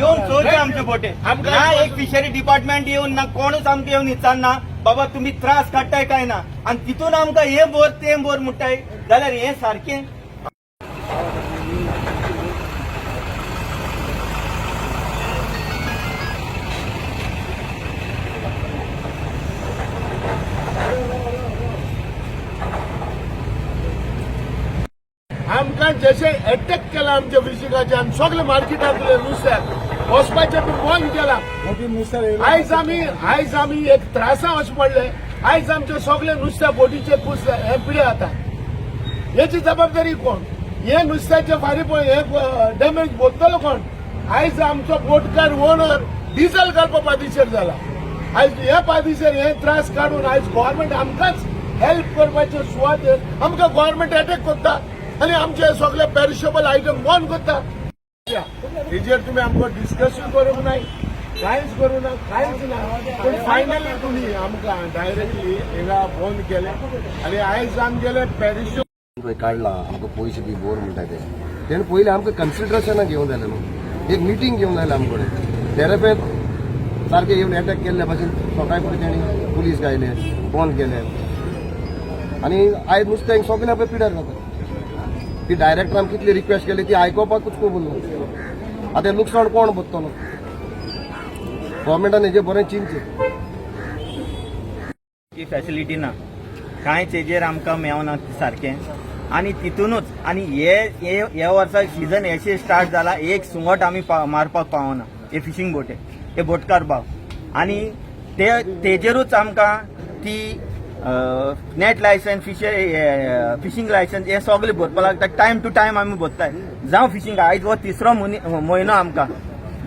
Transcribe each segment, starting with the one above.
येवन चोयचे आमचे बोटे. ना एक फिशरी डिपार्टमेंट येवन, ना कोणूच आमकां येवन विचारना, बाबा तुमी त्रास काडटाय काय ना. आनी तितून आमकां हे बोर ते बोर म्हणटाय जाल्यार हे सारकें? आमकां जशें एटॅक केला आमच्या फिशिंगाचे आनी सगळे मार्केटांतले नुस्त्याक वचपाचें बी बंद केला. आयज आमी एक त्रासा वच पडले. आयज आमचे सगळे नुस्त्या बोटीचे कुस हे पिडे जाता. हेची जबाबदारी कोण? हे नुस्त्याचे फारी पळय, हे डॅमेज भोगतलो कोण? आयज आमचो बोटकार ओनर डिझल घालपा पादिशेर जाला. आयज हे पादिशेर हे त्रास काडून आयज गव्हर्मेंट आमकांच हेल्प करपाचे सुवातेर आमकां गव्हर्मेंट एटॅक करता आनी आमचे सगळे पेरिशेबल आयटम बंद करता. हेजेर तुमी आमकां डिस्कसूय करूंक नाय, कांयच करूं ना, कांयच ना. पूण फायनली तुमी आमकां डायरेक्टली हिंगा बंद केले आनी आयज आमगेले पेरिशेबल पळय काडला आमकां पयशे बी बोर म्हणटा ते. तेणें पयलीं आमकां कन्सिडरेशनाक घेवन जाय न्हू, एक मिटींग घेवन जाय आमचे कडेन. तेरेपेत सारकें येवन एटॅक केल्ले भाशेन सकाळी फुडें तेणी पुलीस गायले, बंद केले आनी आयज नुस्तें सगळें पळय पिड्यार जाता. ती डायरेक्टरान कितली रिक्वेस्ट केली, ती आयकोपाकूच कबूल ना. आतां हें लुकसाण कोण भोगतलो? गव्हर्मेंटान हेजें बरें चिंतचें. ती फॅसिलिटी ना, कांयच हेजेर आमकां मेवना सारकें. आनी तितूनच आनी हे हे ह्या वर्सा सिजन अशें स्टार्ट जाला, एक सुंगट आमी मारपाक पावना. हे फिशींग बोटे, हे बोटकार भाव आनी ते तेजेरूच आमकां ती नेट लायसन्स, फिशींग लायसन्स हे सगळे भरपाक लागता. टायम टू टायम आमी भरताय. जावं फिशींग, आयज हो तिसरो म्हयनो आमकां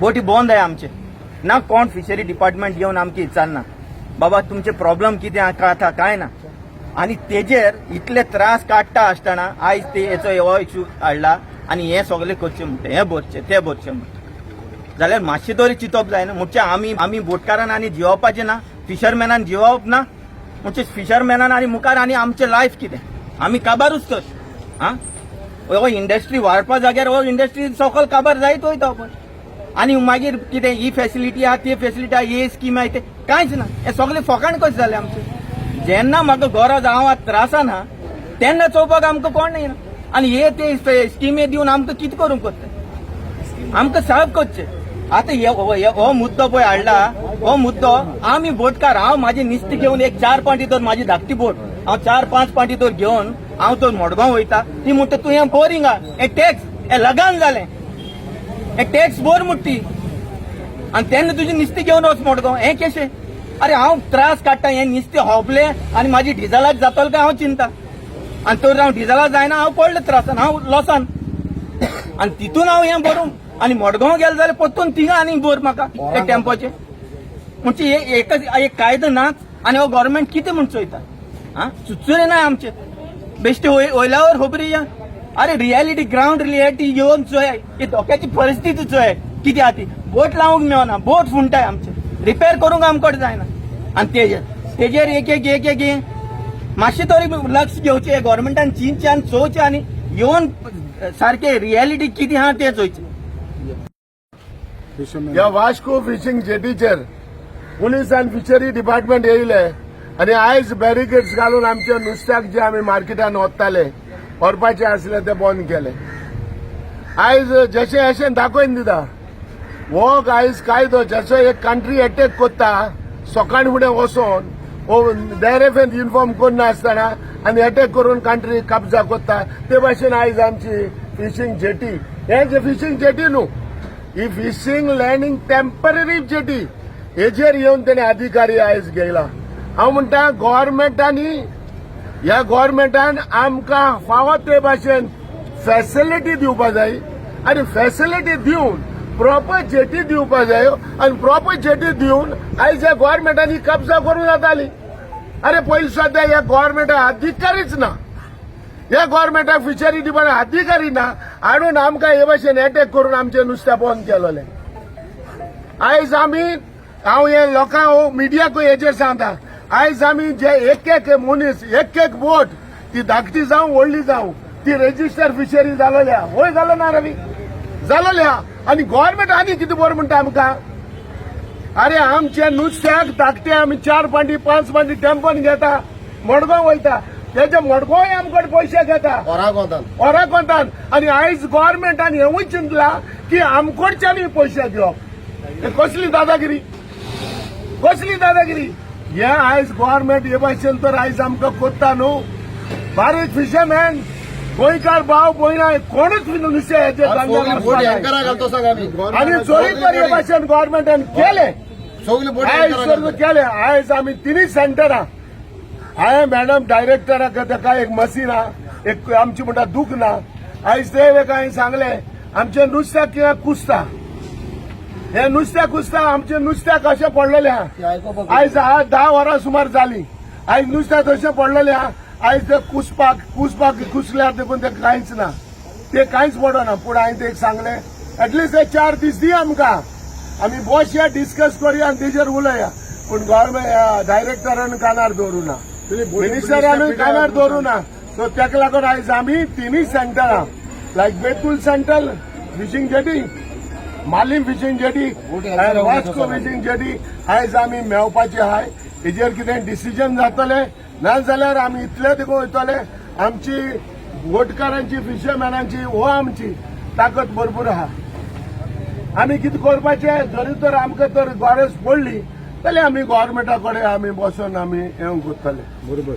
बोटी बंद आहे आमचे. ना कोण फिशरी डिपार्टमेंट येवन आमकां विचारना, बाबा तुमचे प्रॉब्लम कितें आहा काय ना. आनी तेजेर इतले त्रास काडटा आसतना आयज ते हेचो हो इशू हाडला आनी हे सगळे करचे म्हणटा, हे भरचे ते भरचे म्हणटा जाल्यार मातशें तरी चिंतप जायना. म्हणजे आमी बोटकारान आनी जिवपाचें ना, फिशरमॅनान जिवप ना. म्हणजे फिशरमॅनान आनी मुखार आनी आमचें लायफ कितें? आमी काबारूच तर. आं, हो इंडस्ट्री वाडपा जाग्यार हो इंडस्ट्री सकल काबार जायत वयता पळय. आनी मागीर कितें ही फेसिलिटी आहा, ती फेसिलिटी आहा, ही स्कीम आहा, ते कांयच ना. हे सगळे फकाण कशें जालें आमचें? जेन्ना म्हाका गरज, हांव आतां त्रासान आहा, तेन्ना चोवपाक आमकां कोण येना. आनी हे ते स्किमी दिवन आमकां कितें करूंक कोत्ता? आमकां साफ करचें. आतां हो मुद्दो पळय हाडला, हो मुद्दो आमी बोटकार, हांव म्हाजी निस्ती घेवन एक चार पांटी तर, म्हाजी धाकटी बोट, हांव चार पांच पांटी तर घेवन हांव तर मडगांव वयता. ती म्हणटा, तूं हें बोर हिंगा, हे टॅक्स, हे लगान जालें, हे टॅक्स बोर मुट्टी आनी तेन्ना तुजी निस्ती घेवन वच मडगांव. हें केशें? अरे, हांव त्रास काडटा, हें निस्तें होबलें आनी म्हाजी डिझलाक जातलो काय हांव चिंता. आनी तर हांव डिझलाक जायना, हांव पडलें त्रासान, हांव लॉसान. आनी तितून हांव हें भरूंक आनी मडगांव गेलें जाल्यार परतून थिंगा आनी बोर म्हाका ते टेम्पोचे. म्हणजे हे एकच एक कायदो नाच. आनी हो गव्हर्मेंट कितें म्हूण चोयता? आं, चुचुरे ना आमचे बेश्टे वयल्यावर खबरी या. अरे, रियलिटी, ग्रावंड रियलिटी येवन चोय, ही धोक्याची परिस्थिती चोय कितें आहा ती. बोट लावंक मेळना, बोट फुंटाय आमचे, रिपेर करूंक आमकडे जायना. आनी तेजेर एक एक एक एक हे मातशें तरी लक्ष घेवचें गव्हर्मेंटान, चिंतचें आनी चोवचें आनी येवन सारकें रियलिटी कितें आहा तें चोयचें. ह्या वास्को फिशिंग जेटीचेर पुलीस आनी फिशरी डिपार्टमेंट येयले आनी आयज बॅरिकेड्स घालून आमच्या नुस्त्याक जे आमी मार्केटान व्हरताले, व्हरपाचे आसले, ते बंद केले. आयज जशें अशें दाखोवन दिता हो आयज कायदो. जसो एक कंट्री एटॅक करता सकाळ फुडें वचोन, हो डायरेक्ट इन्फॉर्म करनासतना आनी एटॅक करून कंट्री कब्जा करता, ते भाशेन आयज आमची फिशींग जेटी, हे जे फिशींग जेटी न्हू, ही फिशींग लँडींग टेम्पररी जेटी, हेजेर येवन तेणे अधिकारी आयज घेयला. हांव म्हणटा, गव्हर्मेंटांनी, ह्या गव्हर्मेंटान आमकां फावो ते भाशेन फॅसिलिटी दिवपा जाय आनी फॅसिलिटी दिवन प्रॉपर जेटी दिवपा जायो आनी प्रॉपर जेटी दिवन आयज ह्या गोवोरमेंटांनी कब्जा करून जाताली. अरे, पयलीं सद्या ह्या गोवोरमेंटाक अधिकारीच ना. ह्या गोवोरमेंटाक फिशरी डिपार्टमेंट अधिकारी ना. हाडून आमकां हे भाशेन एटॅक करून आमचें नुस्तें बंद केलोलें. आयज आमी, हांव हे लोकांक, मिडियाकूय हेजेर सांगता, आयज आमी जे एक एक मनीस, एक एक बोट, ती धाकटी जावं व्हडली जावं, ती रेजिस्टर फिशरी जालोली आहा. वय जालो ना रवी? जालोली आहा. आनी गोवोरमेंट आनी कितें बरें म्हणटा आमकां? अरे, आमचे नुस्त्याक धाकटे आमी चार पांटी, पांच पांटी टेम्पोन घेता, मडगांव वयता. तेजे मडगांवय आमकडे पयशे घेता. ओराकोतान. ओराकोतान. आनी आयज गोवोरमेंटान हेवूय चिंतला की आमकडच्यानूय पयशे घेवप. हे कसली दादागिरी? कसली दादागिरी हे? आयज गोवोरमेंट हे भाशेन तर आयज आमकां कोत्ता न्हू. बारीक फिशरमॅन, गोंयकार भाव भयणां कोणूच नुस्तें हेजेर सगळी बोटी एंकरा घालतो सांग आमी. आनी चोरी तर हे भाशेन गोवोरमेंटान केलें. सगळी बोटी आयज एंकरा जर घालता. केलें, आयज आमी तिनूय सेंटरां, हांवें मॅडम डायरेक्टराक, ताका एक मशीन आहा, एक आमची म्हणटा दूख ना. आयज ते एक हांवें सांगलें, आमचें नुस्त्याक कितें कुसता, हे नुस्त्याक कुसता. आमचें नुस्त्याक अशें पडलेलें आहा. आयज 10 वरां सुमार जाली, आयज नुस्त्याक तशें पडलेलें आहा. आयज ते कुसपाक कुसपाक कुसल्यार देखून ते कांयच ना, ते कांयच पडना. पूण हांवें ते सांगलें, एटलिस्ट हे 4 दीस दी आमकां, आमी बसया, डिस्कस करुया आनी तेजेर उलोवया. पूण गव्हर्मेंट डायरेक्टरान कानार दवरूं ना, मिनिस्टरानूय कानार दवरूं ना. सो ताका लागून आयज आमी तिनूय सेंटरां, लायक Betul central fishing jetty, Malim fishing jetty, Vasco fishing jetty, आयज आमी मेवपाची आहाय. हेजेर कितें डिसिजन जातलें, नाजाल्यार आमी इतले देखून वयतले. आमची बोटकारांची, फिशरमॅनांची हो आमची ताकद भरपूर आहा. आमी कितें करपाचें, जरी तर आमकां तर गरज पडली जाल्यार आमी गव्हर्मेंटा कडेन आमी बसून आमी हें करतले. बरोबर.